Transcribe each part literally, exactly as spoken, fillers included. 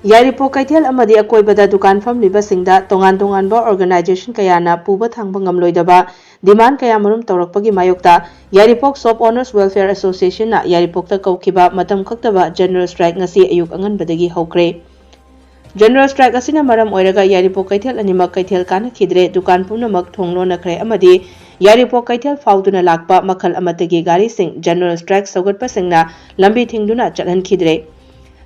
ꯌꯥꯏꯔꯤꯄꯣꯛ ꯀꯩꯊꯦꯜ ꯑꯃꯗꯤ ꯑꯀꯣꯏꯕꯗ ꯗꯨꯀꯥꯟ ꯐꯝꯂꯤꯕꯁꯤꯡꯗ ꯇꯣꯉꯥꯟ ꯇꯣꯉꯥꯟꯕ organization ꯀꯌꯥꯅ ꯄꯨꯕ ꯊꯥꯡꯕ ꯉꯝꯂꯣꯏꯗꯕ demand ꯀꯌꯥꯃꯔꯨꯝ ꯇꯧꯔꯛꯄꯒꯤ ꯃꯥꯌꯣꯛꯇ ꯌꯥꯏꯔꯤꯄꯣꯛ Shop Owners Welfare Association ꯅ ꯌꯥꯏꯔꯤꯄꯣꯛꯇ ꯀꯧꯈꯤꯕ ꯃꯇꯝ ꯈꯛꯇꯕ general strike ꯉꯁꯤ ꯑꯌꯨꯛ ꯑꯉꯟꯕꯗꯒꯤ ꯍꯧꯈ꯭ꯔꯦ꯫ General strike ꯑꯁꯤꯅ ꯃꯔꯝ ꯑꯣꯏꯔꯒ ꯌꯥꯏꯔꯤꯄꯣꯛ ꯀꯩꯊꯦꯜ ꯑꯅꯤꯃꯛ ꯀꯩꯊꯦꯜ ꯀꯥꯟꯅꯈꯤꯗ꯭ꯔꯦ꯫ ꯗꯨꯀꯥꯟ ꯄꯨꯝꯅꯃꯛ ꯊꯣꯡ ꯂꯣꯟꯅꯈ꯭ꯔꯦ ꯑꯃꯗꯤ ꯌꯥꯏꯔꯤꯄꯣꯛ ꯀꯩꯊꯦꯜ ꯐꯥꯎꯗꯨꯅ ꯂꯥꯛꯄ ꯃꯈꯜ ꯑꯃꯠꯇꯒꯤ ꯒꯥꯔꯤꯁꯤꯡ general strike ꯁꯧꯒꯠꯄꯁꯤꯡꯅ ꯂꯝꯕꯤ ꯊꯤꯡꯗꯨꯅ ꯆꯠꯍꯟꯈꯤꯗ꯭ꯔꯦ꯫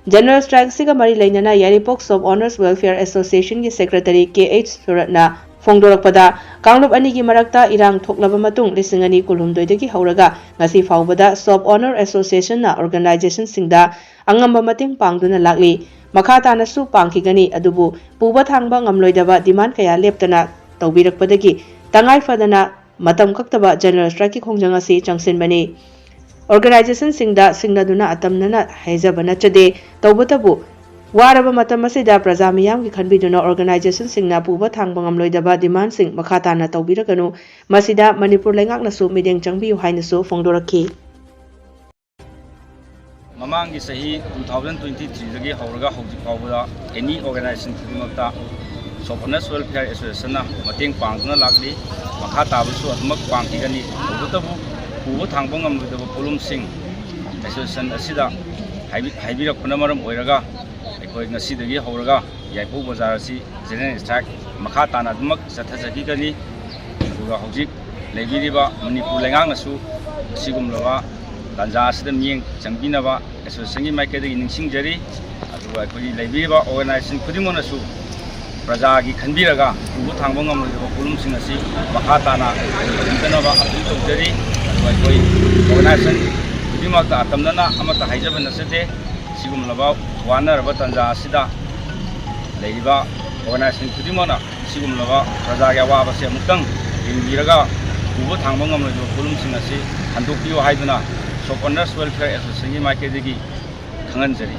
General strike ꯑꯁꯤꯒ ꯃꯔꯤ ꯂꯩꯅꯅ ꯌꯥꯏꯔꯤꯄꯣꯛ Shop Owners Welfare Association ꯒꯤ secretary ꯀꯦ ꯑꯩꯆ ꯁꯨꯔꯠꯅ ꯐꯣꯡꯗꯣꯔꯛꯄꯗ, ꯀꯥꯡꯂꯨꯞ ꯑꯅꯤꯒꯤ ꯃꯔꯛꯇ ꯏꯔꯥꯡ ꯊꯣꯛꯂꯕ ꯃꯇꯨꯡ ꯂꯤꯁꯤꯡ ꯑꯅꯤ ꯀꯨꯟꯍꯨꯝꯗꯣꯏꯗꯒꯤ ꯍꯧꯔꯒ ꯉꯁꯤ ꯐꯥꯎꯕꯗ Shop Owner Association ꯅ organization ꯁꯤꯡꯗ ꯑꯉꯝꯕ ꯃꯇꯦꯡ ꯄꯥꯡꯗꯨꯅ ꯂꯥꯛꯂꯤ꯫ ꯃꯈꯥ ꯇꯥꯅꯁꯨ ꯄꯥꯡꯈꯤꯒꯅꯤ, ꯑꯗꯨꯕꯨ ꯄꯨꯕ ꯊꯥꯡꯕ ꯉꯝꯂꯣꯏꯗꯕ demand ꯀꯌꯥ ꯂꯦꯞꯇꯅ ꯇꯧꯕꯤꯔꯛꯄꯗꯒꯤ ꯇꯉꯥꯏ ꯐꯗꯅ ꯃꯇꯝ ꯀꯛꯇꯕ general strike ꯀꯤ ꯈꯣꯡꯖꯪ ꯑꯁꯤ ꯆꯪꯁꯤꯟꯕꯅꯤ꯫ Organization ꯁꯤꯡꯗ ꯁꯤꯡꯅꯗꯨꯅ ꯑꯇꯝꯅꯅ ꯍꯥꯏꯖꯕ ꯅꯠꯆꯗꯦ꯫ ꯇꯧꯕꯇꯕꯨ, ꯋꯥꯔꯕ ꯃꯇꯝ ꯑꯁꯤꯗ ꯄ꯭ꯔꯖꯥ ꯃꯤꯌꯥꯝꯒꯤ ꯈꯟꯕꯤꯗꯨꯅ organization ꯁꯤꯡꯅ ꯄꯨꯕ ꯊꯥꯡꯕ ꯉꯝꯂꯣꯏꯗꯕ demand ꯁꯤꯡ ꯃꯈꯥ ꯇꯥꯅ ꯇꯧꯕꯤꯔꯒꯅꯨ꯫ ꯃꯁꯤꯗ ꯃꯅꯤꯄꯨꯔ ꯂꯩꯉꯥꯛꯅꯁꯨ ꯃꯤꯠꯌꯦꯡ ꯆꯪꯕꯤꯌꯨ ꯍꯥꯏꯅꯁꯨ ꯐꯣꯡꯗꯣꯔꯛꯈꯤ꯫ ꯃꯃꯥꯡꯒꯤ ꯆꯍꯤ two thousand twenty three ꯗꯒꯤ ꯍꯧꯔꯒ ꯍꯧꯖꯤꯛ ꯐꯥꯎꯕꯗ any organization ꯈꯨꯗꯤꯡꯃꯛꯇ Shop Owners Welfare Association ꯅ ꯃꯇꯦꯡ ꯄꯥꯡꯗꯨꯅ ꯂꯥꯛꯂꯤ꯫ ꯃꯈꯥ ꯇꯥꯕꯁꯨ ꯑꯗꯨꯃꯛ ꯄꯥꯡꯈꯤꯒꯅꯤ꯫ ꯇꯧꯕꯇꯕꯨ, ꯄꯨꯕ ꯊꯥꯡꯕ ꯉꯝꯂꯣꯏꯗꯕ ꯄꯣꯠꯂꯨꯝꯁꯤꯡ association ꯑꯁꯤꯗ ꯍꯥꯏꯕꯤ-, ꯍꯥꯏꯕꯤꯔꯛꯄꯅ ꯃꯔꯝ ꯑꯣꯏꯔꯒ ꯑꯩꯈꯣꯏ ꯉꯁꯤꯗꯒꯤ ꯍꯧꯔꯒ ꯌꯥꯏꯄꯣꯛ ꯕꯖꯥꯔ ꯑꯁꯤ general strike ꯃꯈꯥ ꯇꯥꯅ ꯑꯗꯨꯃꯛ ꯆꯠꯊꯖꯈꯤꯒꯅꯤ꯫ ꯑꯗꯨꯒ ꯍꯧꯖꯤꯛ ꯂꯩꯕꯤꯔꯤꯕ ꯃꯅꯤꯄꯨꯔ ꯂꯩꯉꯥꯛꯅꯁꯨ ꯑꯁꯤꯒꯨꯝꯂꯕ ꯇꯥꯟꯖꯥ ꯑꯁꯤꯗ ꯃꯤꯠꯌꯦꯡ ꯆꯪꯕꯤꯅꯕ association ꯒꯤ ꯃꯥꯏꯀꯩꯗꯒꯤ ꯅꯤꯡꯁꯤꯡꯖꯔꯤ꯫ ꯑꯗꯨꯒ ꯑꯩꯈꯣꯏꯒꯤ ꯂꯩꯕꯤꯔꯤꯕ organization ꯈꯨꯗꯤꯡꯃꯛꯅꯁꯨ ꯄ꯭ꯔꯖꯥꯒꯤ ꯈꯟꯕꯤꯔꯒ ꯄꯨꯕ ꯊꯥꯡꯕ ꯉꯝꯂꯣꯏꯗꯕ ꯄꯣꯠꯂꯨꯝꯁꯤꯡ ꯑꯁꯤ ꯃꯈꯥ ꯇꯥꯅ ꯇꯧꯕꯤꯗꯅꯕ appeal ꯇꯧꯖꯔꯤ꯫ ꯑꯗꯨꯒ ꯑꯩꯈꯣꯏ organization ꯈꯨꯗꯤꯡꯃꯛꯇ ꯑꯇꯝꯅꯅ ꯑꯃꯠꯇ ꯍꯥꯏꯖꯕ ꯅꯠꯆꯗꯦ꯫ ꯁꯤꯒꯨꯝꯂꯕ ꯋꯥꯅꯔꯕ ꯇꯥꯟꯖꯥ ꯑꯁꯤꯗ ꯂꯩꯔꯤꯕ organization ꯈꯨꯗꯤꯡꯃꯛꯅ ꯁꯤꯒꯨꯝꯂꯕ ꯄ꯭ꯔꯖꯥꯒꯤ ꯑꯋꯥꯕꯁꯦ ꯑꯃꯨꯛꯇꯪ ꯌꯦꯡꯕꯤꯔꯒ ꯄꯨꯕ ꯊꯥꯡꯕ ꯉꯝꯂꯣꯏꯗꯕ ꯄꯣꯠꯂꯨꯝꯁꯤꯡ ꯑꯁꯤ ꯍꯟꯗꯣꯛꯄꯤꯌꯨ ꯍꯥꯏꯗꯨꯅ Shop Owners Welfare Association ꯒꯤ ꯃꯥꯏꯀꯩꯗꯒꯤ ꯈꯪꯍꯟꯖꯔꯤ꯫